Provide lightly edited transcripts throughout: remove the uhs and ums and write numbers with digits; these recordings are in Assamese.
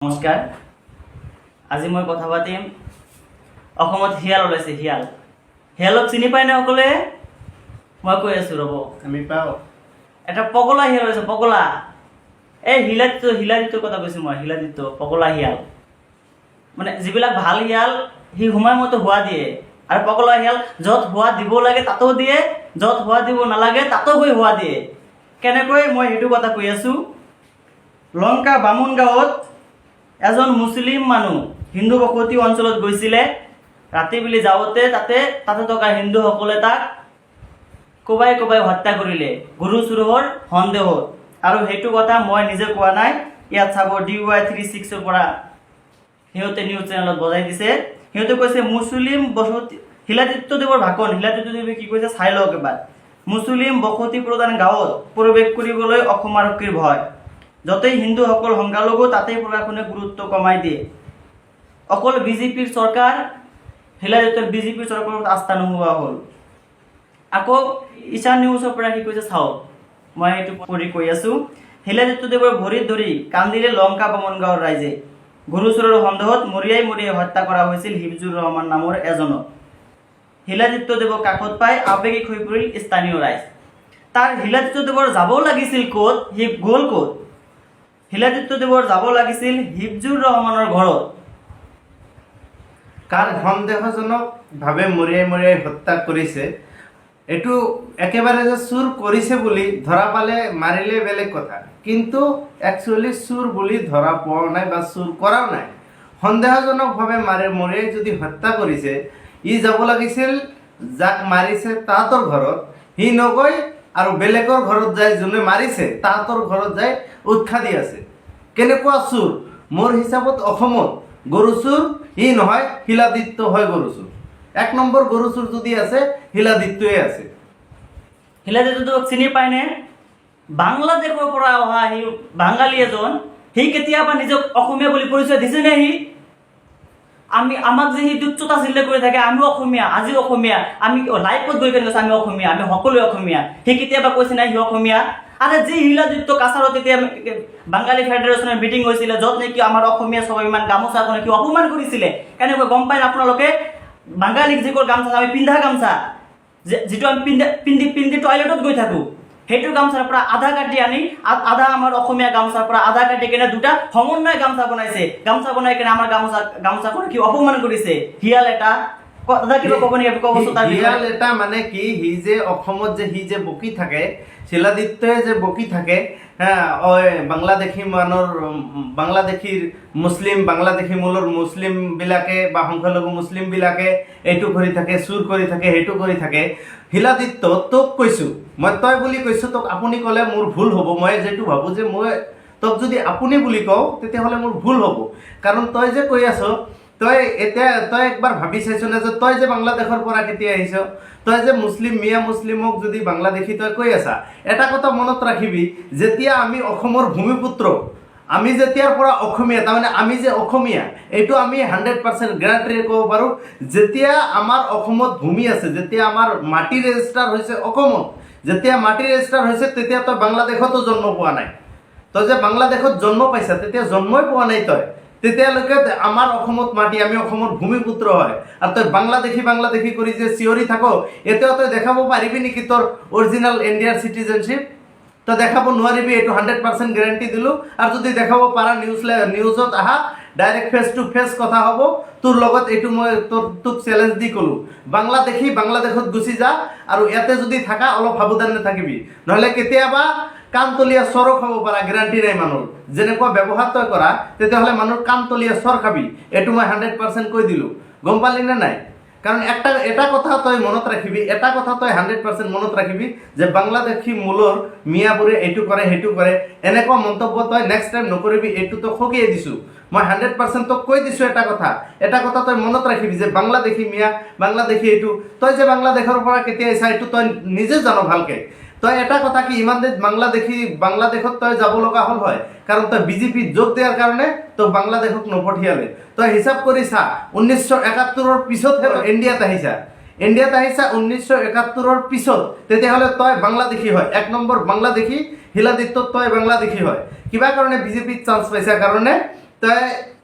নমস্কাৰ। আজি মই কথা পাতিম, অসমত শিয়াল ওলাইছে, শিয়াল। শিয়ালক চিনি পায়নে সকলোৱে? মই কৈ আছোঁ, ৰ'ব। আমি পাওঁ। এটা পগলা শিয়াল ওলাইছে, পগলা। এই শিলাদিত্য, শিলাদিত্যৰ কথা কৈছোঁ মই। শিলাদিত্য পগলা শিয়াল। মানে যিবিলাক ভাল শিয়াল, সি সোমাই মতে হোৱা দিয়ে আৰু পগলা শিয়াল য'ত হোৱা দিব লাগে তাতো দিয়ে, য'ত হোৱা দিব নালাগে তাতো গৈ হোৱা দিয়ে। কেনেকৈ, মই সেইটো কথা কৈ আছোঁ। লংকা বামুণ গাঁৱত এজন মুছলিম মানুহ হিন্দু বসতি অঞ্চলত গৈছিলে। ৰাতি বেলি যাওঁতে তাতে থকা হিন্দুসকলে তাক কোবাই কোবাই হত্যা কৰিলে গৰু চোৰৰ সন্দেহত। আৰু সেইটো কথা মই নিজে কোৱা নাই। ইয়াত চাব, DY 36ৰ পৰা সিহঁতে নিউজ চেনেলত বজাই দিছে। সিহঁতে কৈছে মুছলিম বসতি, শিলাদিত্যদেৱৰ ভাষণ। শিলাদিত্যদেৱে কি কৈছে চাই লওক এবাৰ। মুছলিম বসতি প্ৰধান গাঁৱত প্ৰৱেশ কৰিবলৈ অসম আৰক্ষীৰ ভয়। য'তেই হিন্দুসকল সংখ্যালঘু, তাতেই প্ৰশাসনে গুৰুত্ব কমাই দিয়ে। অকল বিজেপিৰ চৰকাৰ, শিলাদিত্যৰ বিজেপিৰ চৰকাৰৰ আস্থা নোহোৱা হ'ল। আকৌ ঈশান নিউজৰ পৰা কি কৈছে চাওক, মই এইটো পঢ়ি কৈ আছো। শিলাদিত্যদেৱৰ ভৰিত ধৰি কান্দিলে লংকা বামন গাঁৱৰ ৰাইজে। গৰু চোৰৰ সন্দেহত মৰিয়াই মৰিয়াই হত্যা কৰা হৈছিল হিফজুৰ ৰহমান নামৰ এজনক। শিলাদিত্যদেৱক কাষত পাই আৱেগিক হৈ পৰিল স্থানীয় ৰাইজ। তাৰ শিলাদিত্যদেৱৰ যাব লাগিছিল ক'ত? সি গ'ল ক'ত? শিলাদিত্যদেৱৰ যাব লাগিছিল হিফজুৰ ৰহমানৰ ঘৰত। কাৰ সন্দেহজনক ভাৱে মৰিয়াই মৰিয়াই হত্যা কৰিছে, এইটো একেবাৰে যে চুৰ কৰিছে বুলি ধৰা পালে মাৰিলে বেলেগ কথা, কিন্তু একচুৱেলি চুৰ বুলি ধৰা পোৱাও নাই বা চুৰ কৰাও নাই। সন্দেহজনকভাৱে মাৰে মৰিয়াই যদি হত্যা কৰিছে, ই যাব লাগিছিল যাক মাৰিছে তাহাঁতৰ ঘৰত। সি নগৈ আৰু বেলেগৰ ঘৰত যায়, যোনে মাৰিছে তাহাঁতৰ ঘৰত যাই উৎসাহ দি আছে। কেনেকুৱা চুৰ? মোৰ হিচাপত অসমত গৰু চুৰ ই নহয়, শিলাদিত্য হয় গৰু চুৰ। এক নম্বৰ গৰু চুৰ যদি আছে, শিলাদিত্যয়ে আছে। শিলাদিত্যদেৱক চিনি পায়নে? বাংলাদেশৰ পৰা অহা সি বাঙালী এজন। সি কেতিয়াবা নিজক অসমীয়া বুলি পৰিচয় দিছেনে? সি আমি আমাক যে সি তুচ্ছতাচ্ছিল্য কৰি থাকে, আমিও অসমীয়া, আজিও অসমীয়া। আমি লাইফত গৈ কেনে কৈছে আমি অসমীয়া, আমি সকলোৱে অসমীয়া। সি কেতিয়াবা কৈছে নাই সি অসমীয়া? আৰে, যি শিলাদিত্য কাছাৰত তেতিয়া বাঙালী ফেডাৰেশ্যনৰ মিটিং হৈছিলে, য'ত নেকি আমাৰ অসমীয়া চবে ইমান গামোচাখনে সি অপমান কৰিছিলে। কেনেকৈ গম পায় আপোনালোকে? বাঙালীক যিবোৰ গামোচা আমি পিন্ধা গামোচা, যিটো আমি পিন্ধি পিন্ধি পিন্ধি টয়লেটত গৈ থাকোঁ, সেইটো গামোচাৰ পৰা আধা কাটি আনি আধা আমাৰ অসমীয়া গামোচাৰ পৰা আধা কাটি কেনে দুটা সমন্বয় গামোচা বনাইছে। গামোচা বনাই কেনে আমাৰ গামোচাখন কি অপমান কৰিছে। শিয়াল এটা। দাদা, কিবা ক'ব নেকি? ক'বচোন তাৰ বিষয়ে। শিয়াল এটা মানে কি, সি যে অসমত যে সি যে বকি থাকে, শিলাদিত্যয়ে যে বকি থাকে, হা, ঐ বাংলাদেশী মানুহৰ, বাংলাদেশীৰ মুছলিম, বাংলাদেশী মূলৰ মুছলিম বিলাকে বা সংখ্যালঘু মুছলিম বিলাকে এইটো কৰি থাকে, চুৰ কৰি থাকে, সেইটো কৰি থাকে। শিলাদিত্য, তোক কৈছো মই, তই বুলি কৈছো তোক, আপুনি ক'লে মোৰ ভুল হ'ব। মই যিটো ভাবো যে মই তোক যদি আপুনি বুলি কওঁ, তেতিয়াহ'লে মোৰ ভুল হ'ব। কাৰণ তই যে কৈ আছ, তই এতিয়া তই একবাৰ ভাবি চাইছ নে যে তই যে বাংলাদেশৰ পৰা কেতিয়া আহিছ? তই যে মুছলিম, মিয়া মুছলিমক যদি বাংলাদেশী তই কৈ আছা, এটা কথা মনত ৰাখিবি, যেতিয়া আমি অসমৰ ভূমিপুত্ৰ, আমি যেতিয়াৰ পৰা অসমীয়া, তাৰমানে আমি যে অসমীয়া, এইটো আমি 100% গ্যাৰাণ্টিৰে ক'ব পাৰোঁ। যেতিয়া আমাৰ অসমত ভূমি আছে, যেতিয়া আমাৰ মাটি ৰেজিষ্টাৰ হৈছে অসমত, যেতিয়া মাটি ৰেজিষ্টাৰ হৈছে, তেতিয়া তই বাংলাদেশতো জন্ম পোৱা নাই। তই যে বাংলাদেশত জন্ম পাইছা, তেতিয়া জন্মই পোৱা নাই তই। তেতিয়ালৈকে আমাৰ অসমত মাটি, আমি অসমৰ ভূমিপুত্ৰ হয়। আৰু তই বাংলাদেশী বাংলাদেশী কৰি যে চিঞৰি থাক, এতিয়াও তই দেখাব পাৰিবি নেকি তোৰ অৰিজিনেল ইণ্ডিয়াৰ চিটিজেনশ্বিপ? তই দেখাব নোৱাৰিবি, এইটো 100% গেৰাণ্টি দিলোঁ। আৰু যদি দেখাব পাৰা, নিউজত আহা, ডাইৰেক্ট ফেচ টু ফেচ কথা হ'ব তোৰ লগত। এইটো মই তোক চেলেঞ্জ দি ক'লোঁ। বাংলাদেশী বাংলাদেশত গুচি যা আৰু ইয়াতে যদি থাকা, অলপ সাৱধানে থাকিবি, নহ'লে কেতিয়াবা কাণতলীয়া চৰো খাব পাৰা, গেৰাণ্টি নাই। মানুহৰ যেনেকুৱা ব্যৱহাৰ তই কৰা, তেতিয়াহ'লে মানুহৰ কাণতলীয়া চৰ খাবি, এইটো মই 100% কৈ দিলোঁ। গম পালি নে নাই? কাৰণ এটা কথা তই মনত ৰাখিবি, এটা কথা তই 100% মনত ৰাখিবি যে বাংলাদেশী মূলৰ মিয়াবোৰে এইটো কৰে, সেইটো কৰে, এনেকুৱা মন্তব্য তই নেক্সট টাইম নকৰিবি। এইটো তই সকীয়াই দিছোঁ মই, 100% তোক কৈ দিছোঁ। এটা কথা তই মনত ৰাখিবি যে বাংলাদেশী মিয়া, বাংলাদেশী এইটো, তই যে বাংলাদেশৰ পৰা কেতিয়া আহিছা, এইটো তই নিজে জান ভালকে। তই এটা কথা কি, ইমান দিন বাংলাদেশী, বাংলাদেশত তই যাব লগা হ'ল হয়, কাৰণ তই বিজেপিত যোগ দিয়াৰ কাৰণে তোক বাংলাদেশক নপঠিয়ালে। তই হিচাপ কৰি চা, 1971ৰ পিছতহে তই ইণ্ডিয়াত আহিছা। ইণ্ডিয়াত আহিছা 1971ৰ পিছত, তেতিয়াহ'লে তই বাংলাদেশী হয়। এক নম্বৰ বাংলাদেশী শিলাদিত্য, তই বাংলাদেশী হয়। কিবা কাৰণে বিজেপিত চান্স পাইছা কাৰণে তই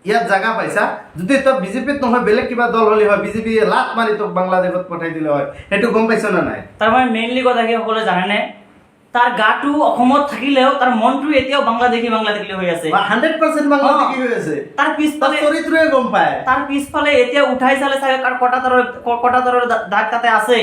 ইয়াত জাগা পাইছা। যদি তই বিজেপিত নহয় বেলেগ কিবা দল হ'লে হয়, বিজেপিয়ে লাত মাৰি তোক বাংলাদেশত পঠাই দিলে হয়। সেইটো গম পাইছ নে নাই? তাৰ মানে মেইনলি কথা কি সকলোৱে জানেনে, তাৰ গাটো অসমত থাকিলেও তাৰ মনটো এতিয়াও বাংলাদেশী বাংলাদেশী হৈ আছে। 100% বাংলাদেশী হৈ আছে। তাৰ তাৰ পিছফালে চৰিত্ৰয়ে গম পায়। তাৰ পিছফালে এতিয়া উঠাই চালে চাগে তাৰ কটা তাৰৰ দাগ তাতে আছে।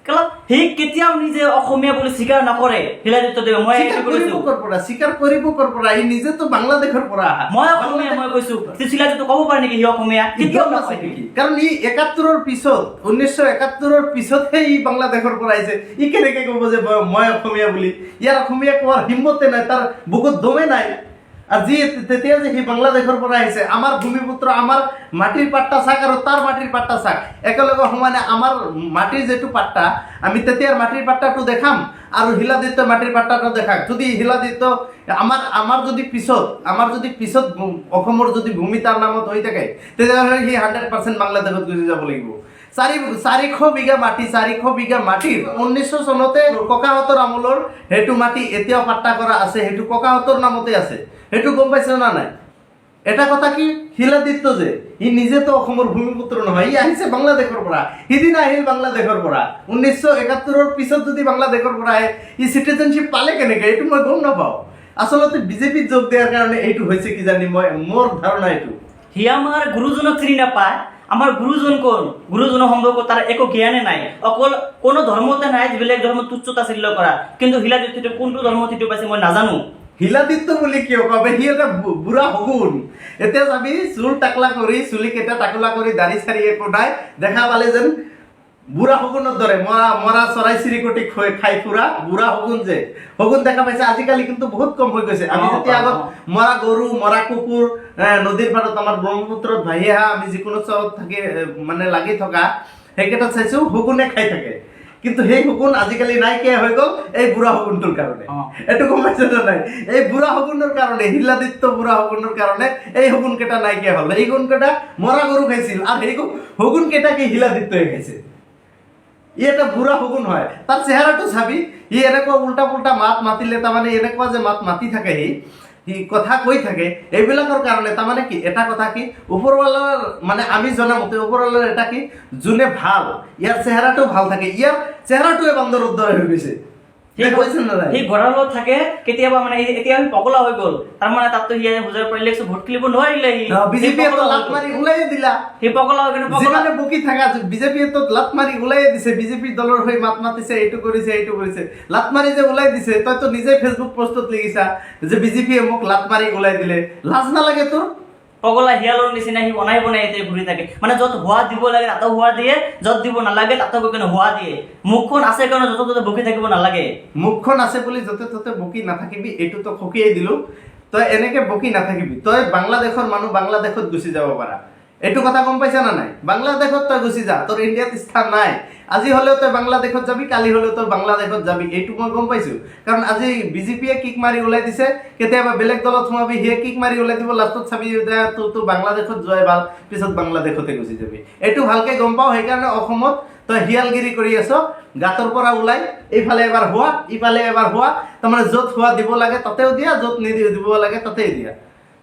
কেলা সি কেতিয়াও নিজে অসমীয়া বুলি স্বীকাৰ নকৰে শিলাদিত্য দেৱে। মই স্বীকাৰ এইটো কৰিব কৈছো। ক'ৰ পৰা? স্বীকাৰ কৰিব ক'ৰ পৰা? ই নিজেতো বাংলাদেশৰ পৰা আহা। মই অসমীয়া, মই কৈছো। শিলাদিত্য ক'ব পাৰে নেকি সি অসমীয়া? কেতিয়াও দম আছে নকয়। নেকি? কাৰণ ই 71ৰ পিছত, 1971ৰ পিছতহে ই বাংলাদেশৰ পৰা আহিছে। ই কেনেকে ক'ব যে মই অসমীয়া বুলি? ইয়াৰ অসমীয়া কোৱাৰ হিম্মতে নাই, তাৰ বুকুত দমে নাই। আৰু যি তেতিয়া যে সি বাংলাদেশৰ পৰা আহিছে, আমাৰ ভূমিপুত্ৰ, আমাৰ মাটিৰ পাট্টা চাক আৰু তাৰ মাটিৰ পাট্টা চাক একেলগে সমানে। আমাৰ মাটিৰ যিটো পাট্টা, আমি তেতিয়াৰ মাটিৰ পাট্টাটো দেখাম আৰু শিলাদিত্য মাটিৰ পাট্টাটো দেখাক। যদি শিলাদিত্য আমাৰ যদি পিছত, আমাৰ যদি পিছত অসমৰ যদি ভূমি তাৰ নামত হৈ থাকে, তেতিয়াহ'লে সি 100% বাংলাদেশত গুচি যাব লাগিব। 400 বিঘা মাটি, 400 বিঘা মাটিৰ 1900 চনতে ককাহঁতৰ আমোলৰ সেইটো মাটি এতিয়াও পাট্টা কৰা আছে, সেইটো ককাহঁতৰ নামতে আছে। সেইটো গম পাইছে না নাই? এটা কথা কি, শিলাদিত্য যে ই নিজেতো অসমৰ ভূমিপুত্ৰ নহয়, ই আহিছে বাংলাদেশৰ পৰা। সিদিনা আহিল বাংলাদেশৰ পৰা। 1971ৰ পিছত যদি বাংলাদেশৰ পৰা আহে, ই চিটিজেনশ্বিপ পালে কেনেকে, এইটো মই গম নাপাওঁ। আচলতে বিজেপিত যোগ দিয়াৰ কাৰণে এইটো হৈছে কিজানি, মই মোৰ ধাৰণা এইটো। সি আমাৰ গুৰুজনক চিনি নাপায়। আমাৰ গুৰুজন কোন, গুৰুজনৰ সম্পৰ্কত তাৰ একো জ্ঞানে নাই। অকল কোনো ধৰ্মতে নাই, যিবিলাক ধৰ্ম তুচ্ছ তাচ্ছিল্য কৰা, কিন্তু শিলাদিত্যটো কোনটো ধৰ্মত সেইটো পাইছে মই নাজানো। শিলাদিত্য বুলি কিয় কবে? সি এটা বুঢ়া শগুন। এতিয়া যাবি চুল টাকলা কৰি, চুলি কেইটা টাকলা কৰি, দাড়ি চাৰি একো নাই, দেখা পালে যেন বুঢ়া শগুনৰ দৰে, মৰা মৰা চৰাই চিৰিকটি খাই ফুৰা বুঢ়া শগুন যে শগুন দেখা পাইছে, আজিকালি কিন্তু বহুত কম হৈ গৈছে। আমি যেতিয়া আগত মৰা গৰু, মৰা কুকুৰ, নদীৰ পাৰত আমাৰ ব্ৰহ্মপুত্ৰত ভাহি অহা, আমি যিকোনো চৰত থাকি মানে লাগি থকা সেইকেইটাত চাইছো শগুনে খাই থাকে। কিন্তু সেই শগুন আজিকালি নাইকিয়া হৈ গ'ল এই বুঢ়া শগুনটোৰ কাৰণে। এইটো গম পাইছে নে নাই? এই বুঢ়া শগুনৰ কাৰণে, শিলাদিত্য বুঢ়া শগুনৰ কাৰণে এই শগুন কেইটা নাইকিয়া হ'ল। এই শগুন কেইটা মৰা গৰু খাইছিল আৰু সেই শগুন কেইটাকে শিলাদিত্যই খাইছে। ই এটা বুঢ়া শগুন হয়। তাৰ চেহেৰাটো চাবি, ই এনেকুৱা উল্টা পুল্টা মাত মাতিলে, তাৰমানে এনেকুৱা যে মাত মাতি থাকে, সি সি কথা কৈ থাকে, এইবিলাকৰ কাৰণে তাৰমানে কি এটা কথা কি, ওপৰৱালাৰ মানে আমি জনামতে ওপৰৱালাৰ এটা কি, যোনে ভাল ইয়াৰ চেহেৰাটো ভাল থাকে, ইয়াৰ চেহেৰাটোৱে বান্দৰৰ দৰে হৈ গৈছে। কৈছে নে নাই? সি গঁৰালত থাকে কেতিয়াবা, মানে এতিয়া সি পগলা হৈ গ'ল। তাৰমানে তাততো সি হুজাইৰ পৰা ইলেকশ্যন ভোট খেলিব নোৱাৰিলে সি। বিজেপিয়ে সি পগলা লাত হৈ গ'ল। মাৰি ওলাই দিলা। সি পগলা হৈ কিনে পগলা যিমানে বকি থাকা, বিজেপিয়ে তো লাত মাৰি ওলাই দিছে। বিজেপিৰ দলৰ হৈ মাত মাতিছে, এইটো কৰিছে, এইটো কৰিছে, লাত মাৰি যে ওলাই দিছে। তইতো নিজে ফেচবুক পোষ্টত লিখিছা যে বিজেপিয়ে মোক লাত মাৰি ওলাই দিলে। লাজ নালাগে তোৰ? পগলা শিয়ালৰ নিচিনা সি বনাই বনাই এতিয়া ঘূৰি থাকে। মানে য'ত হোৱা দিব লাগে তাতো হোৱা দিয়ে, য'ত দিব নালাগে তাতো গৈ কিনে হোৱা দিয়ে। মুখখন আছে কাৰণে য'ত ত'তে বকি থাকিব নালাগে। মুখখন আছে বুলি য'তে ত'তে বকি নাথাকিবি। এইটো তো সকীয়াই দিলো। তই এনেকে বকি নাথাকিবি। তই বাংলাদেশৰ মানুহ, বাংলাদেশত গুচি যাব পাৰা, এইটো কথা গম পাইছা না নাই? বাংলাদেশত তই গুচি যা, তোৰ ইণ্ডিয়াত স্থান নাই। আজি হ'লেও তই বাংলাদেশত যাবি, কালি হ'লেও তই বাংলাদেশত যাবি, এইটো মই গম পাইছো। কাৰণ আজি বিজেপিয়ে কিক মাৰি ওলাই দিছে, কেতিয়াবা বেলেগ দলত সোমাবি, সিয়ে কিক মাৰি ওলাই দিব। লাষ্টত চাবি তোৰ তোৰ বাংলাদেশত যোৱাই ভাল, পিছত বাংলাদেশতে গুচি যাবি। এইটো ভালকে গম পাওঁ। সেইকাৰণে অসমত তই শিয়ালগিৰি কৰি আছ। গাঁতৰ পৰা ওলাই এইফালে এবাৰ হোৱা, ইফালে এবাৰ হোৱা, তাৰমানে য'ত হোৱা দিব লাগে তাতেও দিয়া, য'ত নিদি দিব লাগে তাতেই দিয়া।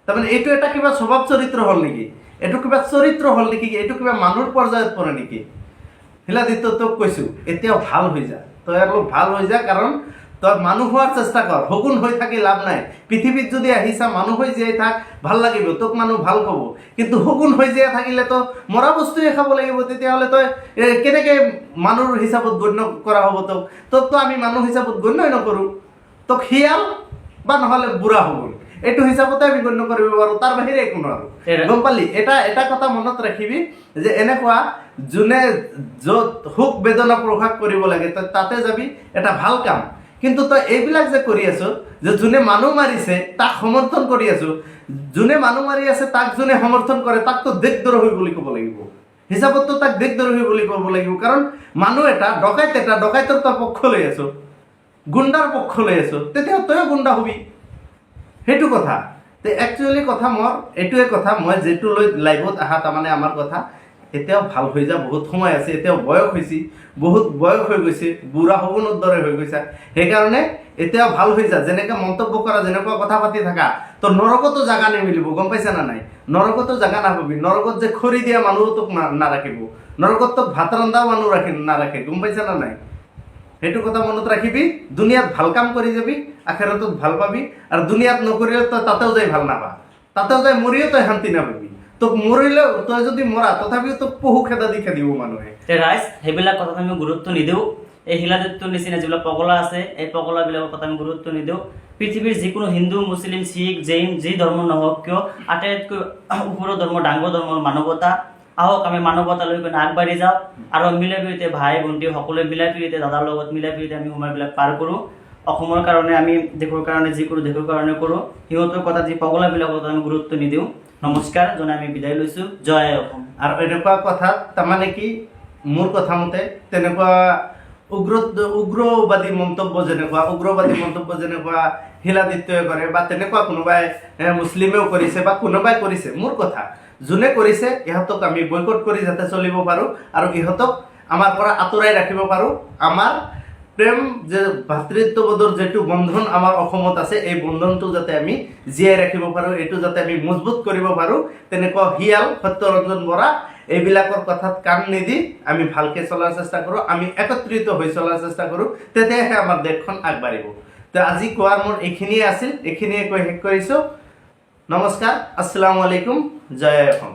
তাৰমানে এইটো এটা কিবা স্বভাৱ চৰিত্ৰ হ'ল নেকি? এইটো কিবা চৰিত্ৰ হ'ল নেকি? এইটো কিবা মানুহৰ পৰ্যায়ত পৰে নেকি? শিলাদিত্য, তোক কৈছোঁ, এতিয়াও ভাল হৈ যা। তই অলপ ভাল হৈ যা, কাৰণ তই মানুহ হোৱাৰ চেষ্টা কৰ। শগুন হৈ থাকি লাভ নাই। পৃথিৱীত যদি আহিছা, মানুহ হৈ জীয়াই থাক, ভাল লাগিব, তোক মানুহ ভাল ক'ব। কিন্তু শগুন হৈ জীয়াই থাকিলে তো মৰা বস্তুৱে খাব লাগিব। তেতিয়াহ'লে তই কেনেকে মানুহৰ হিচাপত গণ্য কৰা হ'ব তোক? তোকতো আমি মানুহ হিচাপত গণ্যই নকৰোঁ। তোক শিয়াল বা নহ'লে বুঢ়া শগুন, এইটো হিচাপতে আমি গণ্য কৰিব পাৰোঁ, তাৰ বাহিৰে একো নোৱাৰোঁ। গম পালি? এটা এটা কথা মনত ৰাখিবি যে এনেকুৱা যোনে য'ত সুখ বেদনা প্ৰকাশ কৰিব লাগে, তই তাতে যাবি, এটা ভাল কাম। কিন্তু তই এইবিলাক যে কৰি আছ, যে যোনে মানুহ মাৰিছে তাক সমৰ্থন কৰি আছো, যোনে মানুহ মাৰি আছে তাক যোনে সমৰ্থন কৰে, তাকতো দেশদ্ৰোহী বুলি ক'ব লাগিব। হিচাপততো তাক দেশদ্ৰোহী বুলি ক'ব লাগিব। কাৰণ মানুহ এটা ডকাইত, এটা ডকাইতৰ তই পক্ষ লৈ আছ, গুণ্ডাৰ পক্ষ লৈ আছ, তেতিয়া তয়ো গুণ্ডা হবি। সেইটো কথা। তে একচুৱেলি কথা মোৰ এইটোৱে কথা, মই যিটো লৈ লাইভত আহা, তাৰমানে আমাৰ কথা, এতিয়াও ভাল হৈ যা, বহুত সময় আছে। এতিয়াও বয়স হৈছে, বহুত বয়স হৈ গৈছে, বুঢ়া শগুনৰ দৰে হৈ গৈছা। সেইকাৰণে এতিয়াও ভাল হৈ যা। যেনেকৈ মন্তব্য কৰা, যেনেকুৱা কথা পাতি থাকা, তোৰ নৰকতো জাগা নিমিলিব। গম পাইছা না নাই? নৰকতো জাগা নাপাবি। নৰকত যে খৰি দিয়া মানুহো তোক নাৰাখিব। নৰকত তোক ভাত ৰন্ধাও মানুহ নাৰাখে, গম পাইছা না নাই? সেইটো কথা মনত ৰাখিবি। দুনিয়াত ভাল কাম কৰি যাবি, আখেৰাটোত ভাল পাবি। আৰু দুনিয়াত নকৰিলে তই তাতেও যাই ভাল নাপা, তাতেও যাই মৰিও তই শান্তি নাপাবি। তোক মৰিলেও, তই যদি মৰা, তথাপিও তোক পহু খেদা দি খেদিব মানুহে। তে ৰাইজ, সেইবিলাক কথাত আমি গুৰুত্ব নিদিওঁ। এই শিলাদিত্যৰ নিচিনা যিবিলাক পগলা আছে, এই পগলাবিলাকৰ কথা আমি গুৰুত্ব নিদিওঁ। পৃথিৱীৰ যিকোনো হিন্দু, মুছলিম, শিখ, জৈন, যি ধৰ্ম নহওক কিয়, আটাইতকৈ ওপৰৰ ধৰ্ম, ডাঙৰ ধৰ্ম মানৱতা। আহক, আমি মানৱতা লৈ কিনে আগবাঢ়ি যাওঁ আৰু মিলা প্ৰীতিতে, ভাই ভণ্টি সকলোৱে মিলা প্ৰীতিতে, দাদাৰ লগত মিলা প্ৰীতিতে আমি সময়বিলাক পাৰ কৰোঁ। অসমৰ কাৰণে আমি, দেশৰ কাৰণে যি কৰোঁ, দেশৰ কাৰণে কৰোঁ। সিহঁতৰ কথা, যি পগলাবিলাকৰ কথা আমি গুৰুত্ব নিদিওঁ। নমস্কাৰ জনাই আমি বিদায় লৈছোঁ। জয় আই অসম। আৰু এনেকুৱা কথাত তাৰমানে কি, মোৰ কথা মতে তেনেকুৱা উগ্ৰবাদী মন্তব্য, যেনেকুৱা উগ্ৰবাদী মন্তব্য যেনেকুৱা শিলাদিত্যই কৰে বা তেনেকুৱা কোনোবাই মুছলিমেও কৰিছে বা কোনোবাই কৰিছে, মোৰ কথা যোনে কৰিছে, ইহঁতক আমি বয়কট কৰি যাতে চলিব পাৰোঁ আৰু ইহঁতক আমাৰ পৰা আঁতৰাই ৰাখিব পাৰোঁ। আমাৰ প্ৰেম যে ভাতৃত্ববোধৰ যিটো বন্ধন আমাৰ অসমত আছে, এই বন্ধনটো যাতে আমি জীয়াই ৰাখিব পাৰোঁ, এইটো যাতে আমি মজবুত কৰিব পাৰোঁ। তেনেকুৱা শিয়াল সত্যৰঞ্জন বৰা এইবিলাকৰ কথাত কাণ নিদি আমি ভালকে চলাৰ চেষ্টা কৰোঁ, আমি একত্ৰিত হৈ চলাৰ চেষ্টা কৰোঁ, তেতিয়াহে আমাৰ দেশখন আগবাঢ়িব। তো আজি কোৱাৰ মোৰ এইখিনিয়ে আছিল, এইখিনিয়ে কৈ শেষ কৰিছোঁ। নমস্কাৰ, আসসালামু আলাইকুম, জয় অসম।